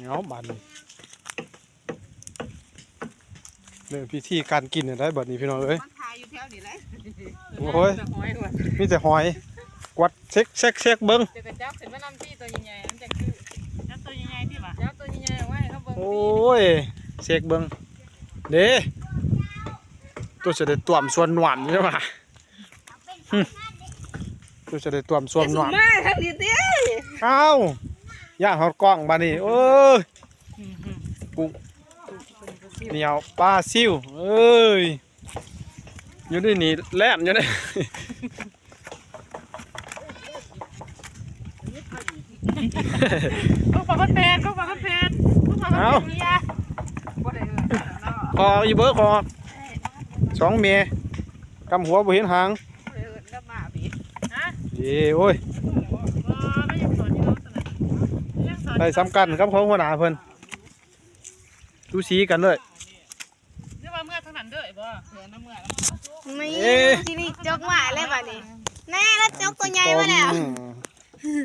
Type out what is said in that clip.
ເອົາບາດນີ້ ເລີ່ມພິທີການກິນແລ້ວໄດ໋ບາດນີ້ພີ່ນ້ອງເອີຍ. ມັນຖ່າຍຢູ່ແຖວນີ້ແຫຼະ. ໂອ້ຍ ມີແຕ່ຫອຍ ມີແຕ່ຫອຍ ກວາດເຊັກໆໆເບິ່ງ. ເຈົ້າກໍຈັບຂຶ້ນມານຳຕິ ຕົວໃຫຍ່ໆ ມັນຈັ່ງຄື ຈັບຕົວໃຫຍ່ໆຕິຫວາ ຈັບຕົວໃຫຍ່ໆເອົາໄວ້ໃຫ້ເຮົາເບິ່ງ. ໂອ້ຍ ເຊັກເບິ່ງເດ້ ຕົວຊິໄດ້ຕວມສ່ວນນວມຢູ່ຫວາ. ຫຶ ຄືຈະໄດ້ຕວມສ່ວມນວມ ມາທາງນີ້ຕິ. ອ້າວ ຢ້ານຮອດກ້ອງບາດນີ້. ໂອ້ຍ ປຸ້ງໜຽວປາຊິວເອີຍ ຢູ່ໃນນີ້ແລ່ນຢູ່ໃນ ລູກປາຄອນແພນ ລູກປາຄອນແພນ ລູກປາຄອນແພນ. ເອົາ ບໍ່ໄດ້ເອີ້ນເນາະ ຂໍອີກເບີ ຂໍສອງແມ່ ກຳຫົວບໍ່ເຫັນຫາງ. ເອີ ແລ້ວໝາບີ ຮະ ເອີ ໂອ້ຍ ບໍ່ ມັນຍັງສອນຢູ່ເນາະ ໄດ້ສ່ຳກັນກັບຂອງຫົວໜ້າເພິ່ນ ສູສີກັນເລີຍ. ຫຼືວ່າເມືອທາງນັ້ນເດີບໍ່ ເພື່ອນຳເມືອ ນີ້ ເອີ ຊິມີຈົກມາແລ້ວບາດນີ້ ແນ່ ແລ້ວຈົກຕົວໃຫຍ່ມາແລ້ວ. ອືມ